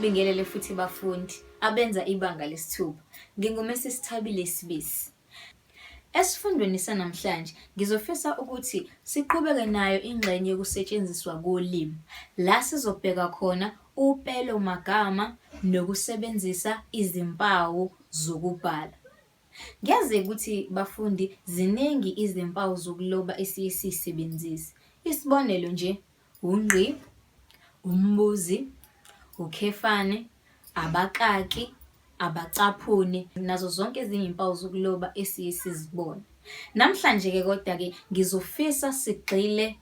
Ngikubingelele futhi bafundi abenza ibanga lesithupha. NginguMrs Thabile Sibisi. Esifundweni sanamhlanje ngizofisa ukuthi siqhubeke nayo ingxenye yokusetshenziswa kolimi. La sizobheka khona upelo magama nokusebenzisa izimpawu zokubhala. Ngiyazi ukuthi bafundi ziningi izimpawu zokuloba esiye siyisebenzise. Isibonelo nje, ungqi, umbuzi, ukhefane, abakaki, abacaphuni nazo zonke ezinye iy'mpawu zokuloba esiye sizibone. Namhlanje-ke kodwa-ke ngizofisa sigxile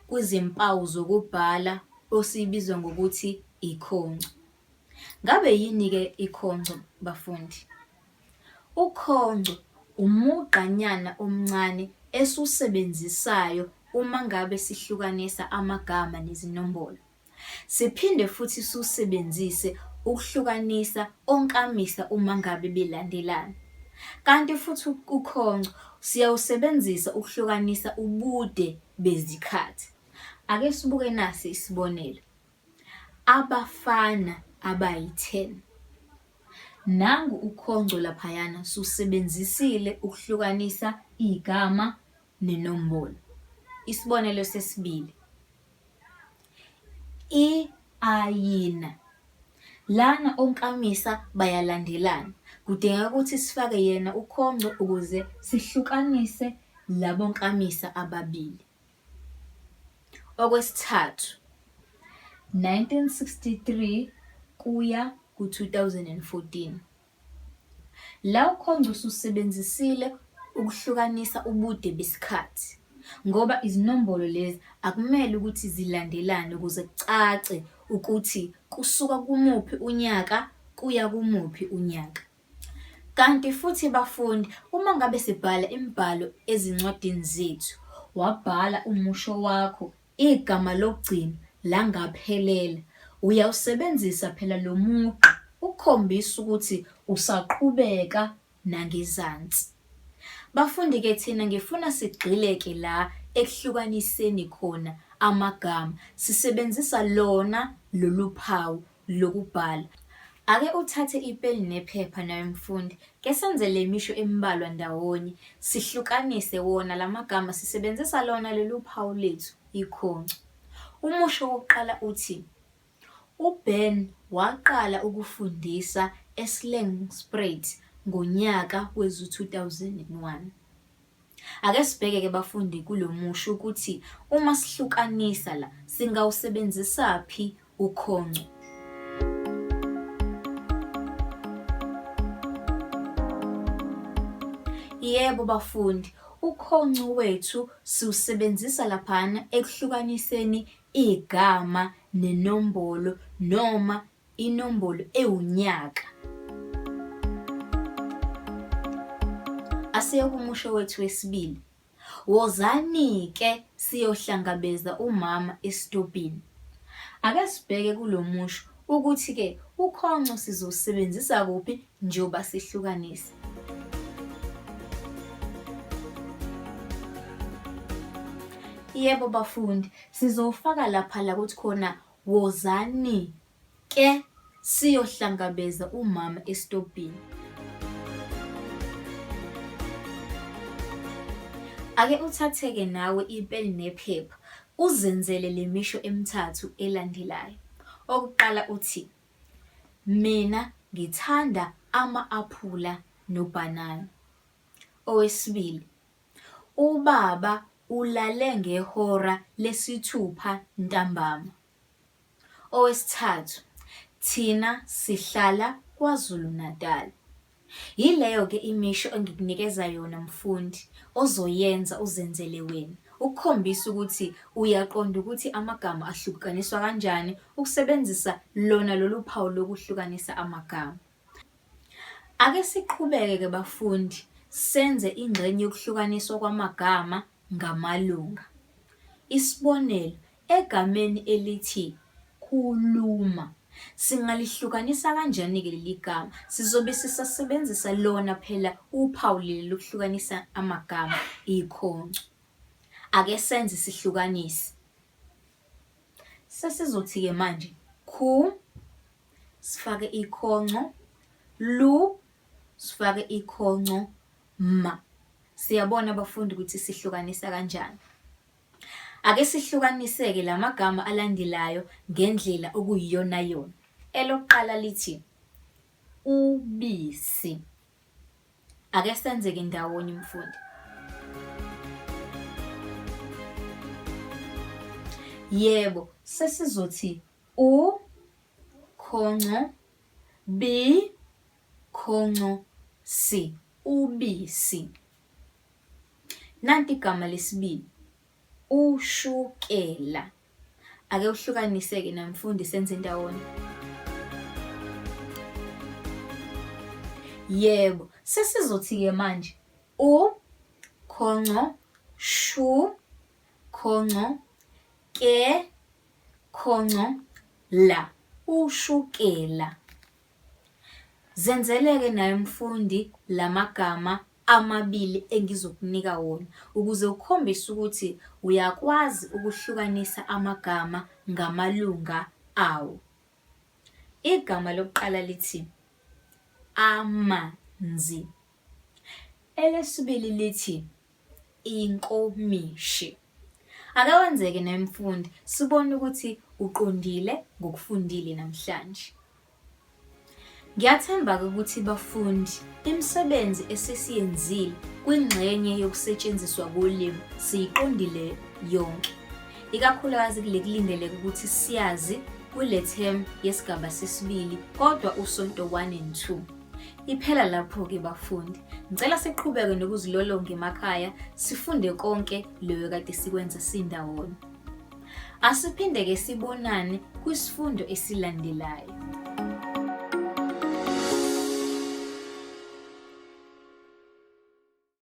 kwizimpawu zokubhala osiyibizwa ngokuthi ikhonco. Ngabe yini-ke ikhonco bafundi? Ukhonco umugqanyana omncane esiwusebenzisayo uma ngabe sihlukanisa amagama nezinombolo. Siphinde futhi siwusebenzise ukuhlukanisa onkamisa uma ngabe belandelana. Kanti futhi ukhonco siyawusebenzisa ukuhlukanisa ubude bezikhathi. Ake sibuke nasi isibonelo. Abafana abayi-10. Nangu ukhongco laphayana siwusebenzisile ukuhlukanisa igama nenombolo. Isibonelo sesibili, i-ayina. Lana onkamisa bayalandelana. Kudingeka ukuthi sifake yena ukhongco ukuze sihlukanise labo nkamisa ababili. Okwesithathu, 1963 kuya ku-2014. La ukhongco ususebenzisile ukuhlukanisa ubude besikhathi ngoba izinombolo lezi akumele ukuthi zilandelane ukuze kucace ukuthi kusuka kumuphi unyaka kuya kumuphi unyaka. Kanti futhi bafundi uma ngabe sibhala imibhalo ezincwadini zethu, wabhala umusho wakho igama lokugcina langaphelela, uyawusebenzisa phela lo mugqa ukukhombisa ukuthi usaqhubeka nangezansi. Bafundi-ke thina ngifuna sigxile-ke la ekuhlukaniseni khona amagama sisebenzisa lona lolu phawu lokubhala. Ake uthathe ipeni nephepha nawe mfundi, kesenze le misho embalwa ndawonye, sihlukanise wona la magama sisebenzisa lona lolu phawu lethu, ikhonco. Umusho wokuqala uthi, UBen waqala ukufundisa eSlangspruit ngonyaka wezi-2001. Ake sibheke-ke bafundi kulo musho ukuthi uma sihlukanisa la singawusebenzisaphi ukhonco. Yebo bafundi, ukhonco wethu siwusebenzisa laphana ekuhlukaniseni igama nenombolo noma inombolo ewunyaka. Asiye kumusho wethu wesibili. Wozani-ke siyohlangabeza umama esitobhini. Ake sibheke kulo musho ukuthi-ke ukhonco sizowusebenzisa kuphi njengoba sihlukanisa. Yebo bafundi, sizowufaka lapha la kuthi khona wozani ke siyohlangabeza umama esitobhini. Ake uthatheke nawe ipeni nephepha uzenzele le misho emithathu elandelayo. Okokuqala uthi, Mina ngithanda ama-aphula nobhanana. Owesibili, Ubaba ulale ngehora lesithupha ntambama. Owesithathu, thina sihlala KwaZulu-Natal. Yileyo-ke imisho engikunikeza yona mfundi ozoyenza uzenzele wena ukukhombisa ukuthi uyaqonda ukuthi amagama ahlukaniswa kanjani ukusebenzisa lona lolu phawu lokuhlukanisa amagama. Ake siqhubeke-ke bafundi senze ingxenye yokuhlukaniswa kwamagama ngamalunga. Isibonelo, egameni elithi khuluma, singalihlukanisa kanjani-ke leli gama? Sizobe sisasebenzisa lona phela uphawu leli lokuhlukanisa amagama, ikhonco. Ake senze sihlukanise. Sesizothi-ke manje khu, sifake ikhonco, lu sifake ikhonco, ma. Siyabona abafundi ukuthi sihlukanisa kanjani. Ake sihlukanise-ke la magama alandelayo ngendlela okuyiyonayona. Elokuqala lithi ubisi. Ake senzeke ndawonye mfundi. Yebo, sesizothi u khonco b khonco si, ubisi. Nanti igama lesibili, ushukela. Ake uhlukanise-ke namfundi senze ndawonye. Yebo, sesizothi-ke manje u khonco shu khonco ke khonco la, ushukela. Zenzeleke nawe mfundi lamagama amabili engizokunika wona ukuze ukhombise ukuthi uyakwazi ukuhlukanisa amagama ngamalunga awo. Igama lokuqala lithi amanzi. Elesibili lithi inkomishi. Ake wenzeke nawe mfundi sibone ukuthi uqondile ngokufundile namhlanje. Ngiyathemba-ke ukuthi bafundi imisebenzi esesiyenzile kwingxenye yokusetshenziswa kolimi siyiqondile yonke. Ikakhulukazi kule kulindeleke ukuthi siyazi kule term yesigaba sesibili kodwa usonto 1 and 2. Iphela lapho-ke bafundi. Ngicela siqhubeke nokuzilolonga emakhaya sifunde konke leyo kade sikwenza sindawonye. Asiphinde-ke sibonane kwisifundo esilandelayo.